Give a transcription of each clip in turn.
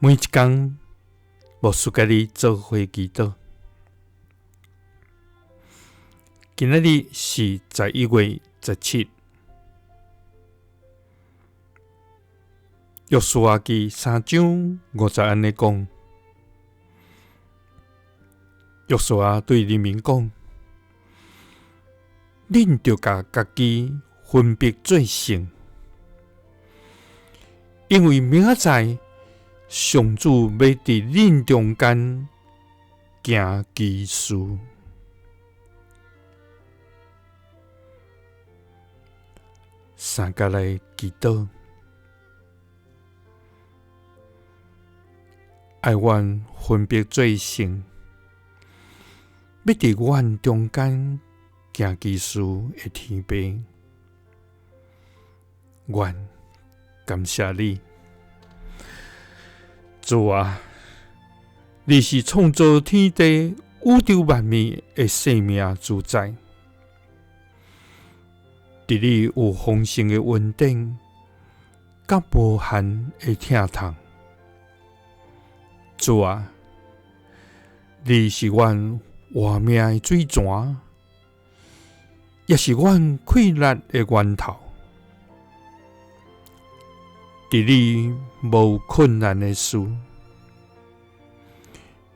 每一工，牧師佮你做伙祈禱。今仔日是11月17，約書亞記三章五節按呢講，約書亞對人民講：恁著共家己分別做聖，因為明仔載上主欲佇恁中間行奇事。三佮來祈禱，愛阮分別做聖，欲佇阮中間行奇事的天父，阮感謝你，主啊，你是創造天地、宇宙萬物的生命主宰，佇你有豐盛的恩典，佮無限的疼痛。主啊，你是阮活命的水泉，也是阮氣力的源頭。佇你無困難的事，佇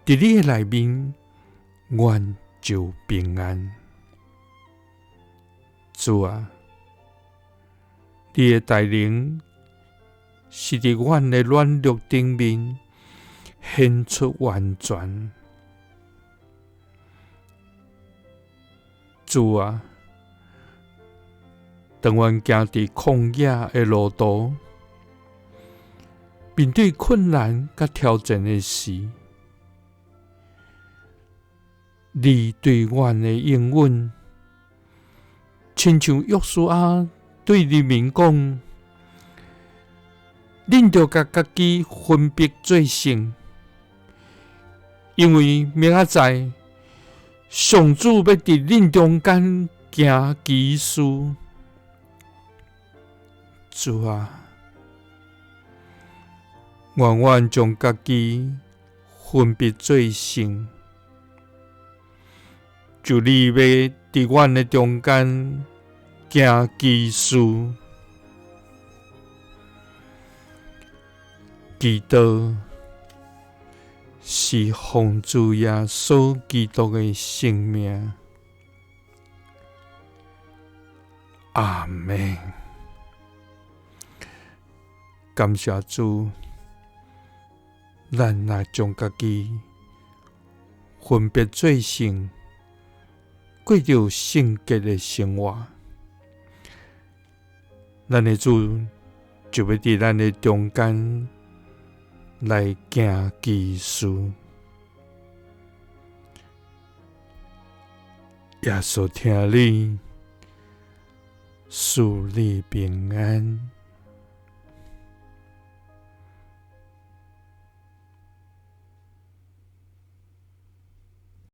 你的內面，阮就平安。主啊，你的大能是佇阮的軟弱頂面顯出完全。主啊，當阮行佇曠野的路途，面對困難佮挑戰的時，你對阮的應允，親像約書亞對人民講：恁著共家己分別做聖，因為明仔載上主欲佇恁中間行奇事。主啊，願阮將家己分別做聖，就你欲佇阮的中間行奇事。祈禱是奉主耶穌基督的聖名。阿們。感謝主，咱若將家己分別做聖，過著聖潔的生活，咱的主就欲佇咱的中間來行奇事。耶穌疼你，賜你平安。